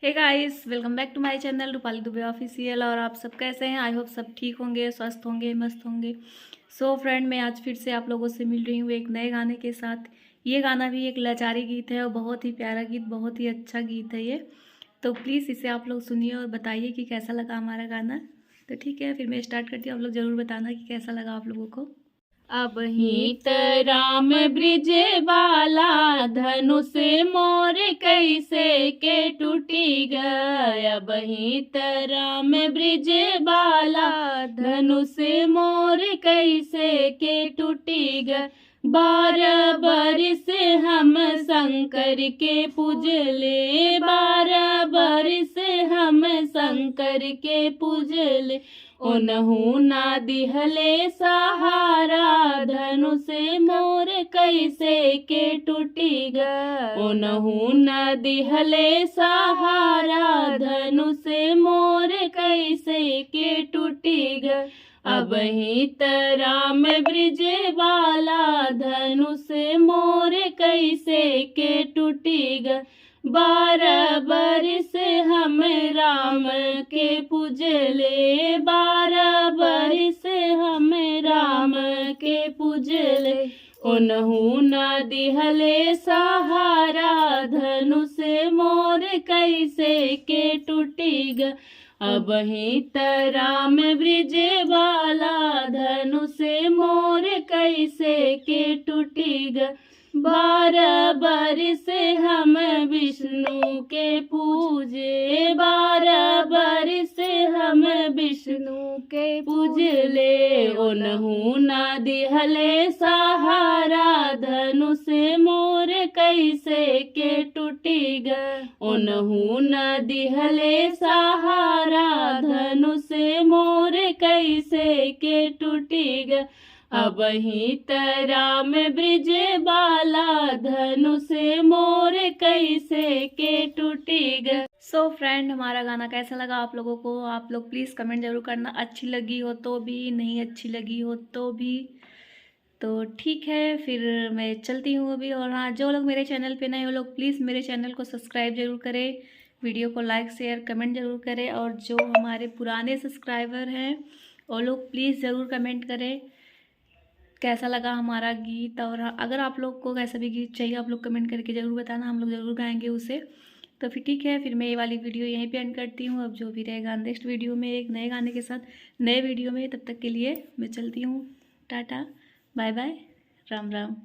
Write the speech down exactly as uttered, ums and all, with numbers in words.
Hey guys, welcome back to my channel Rupali Dubey official. और आप सब कैसे हैं? आई होप सब ठीक होंगे, स्वस्थ होंगे, मस्त होंगे। सो फ्रेंड, मैं आज फिर से आप लोगों से मिल रही हूँ एक नए गाने के साथ। ये गाना भी एक लाचारी गीत है और बहुत ही प्यारा गीत, बहुत ही अच्छा गीत है ये। तो प्लीज़ इसे आप लोग सुनिए और बताइए कि कैसा लगा हमारा गाना। तो ठीक है, फिर मैं स्टार्ट करती हूँ, आप लोग ज़रूर बताना कि कैसा लगा आप लोगों को। अबहीं त राम ब्रिज बाला धनुष मोर कैसे के टूटी ग। अबहीं त राम ब्रिज बाला धनुष मोर कैसे के टूटी ग। बारह बरिस हम शंकर के पूजले, बारह बरिस हम शंकर के पूजले। ओनहु ना दिहले सहारा धनुष मोर कैसे के टूटी ग। ओनहु ना दिहले सहारा धनुष मोर कैसे के टूटी ग। अबहीं त राम ब्रिज बाला धनुष मोर कैसे के टूटी ग। बारह बरिस हम राम के पूजले, बारह बरिस हम राम के पूजले। ओनहु ना दिहले सहारा धनुष मोर कैसे के टूटी ग। अबहीं त राम ब्रिज बाला धनुष मोर कैसे के टूटी ग। बारह बरिस हम विष्णु के पूजे, बारह बरिस हम विष्णु के पूजले। ओनहु ना दिहले सहारा धनुष मोर कैसे के टूटी ग। ओनहु ना दिहले सहारा धनुष मोर कैसे के टूटी ग। अबहीं त राम ब्रिज बाला धनुष मोर कैसे के टूटी ग। सो फ्रेंड, हमारा गाना कैसा लगा आप लोगों को? आप लोग प्लीज़ कमेंट जरूर करना, अच्छी लगी हो तो भी, नहीं अच्छी लगी हो तो भी। तो ठीक है, फिर मैं चलती हूँ अभी। और हाँ, जो लोग मेरे चैनल पे नए हो लोग, प्लीज़ मेरे चैनल को सब्सक्राइब जरूर करें, वीडियो को लाइक, शेयर, कमेंट जरूर करें। और जो हमारे पुराने सब्सक्राइबर हैं वो लोग प्लीज़ ज़रूर कमेंट करें कैसा लगा हमारा गीत। और अगर आप लोग को कैसा भी गीत चाहिए, आप लोग कमेंट करके ज़रूर बताना, हम लोग ज़रूर गाएंगे उसे। तो फिर ठीक है, फिर मैं ये वाली वीडियो यहीं पे एंड करती हूँ। अब जो भी रहेगा नेक्स्ट वीडियो में एक नए गाने के साथ, नए वीडियो में, तब तक के लिए मैं चलती हूँ। टाटा, बाय बाय, राम राम।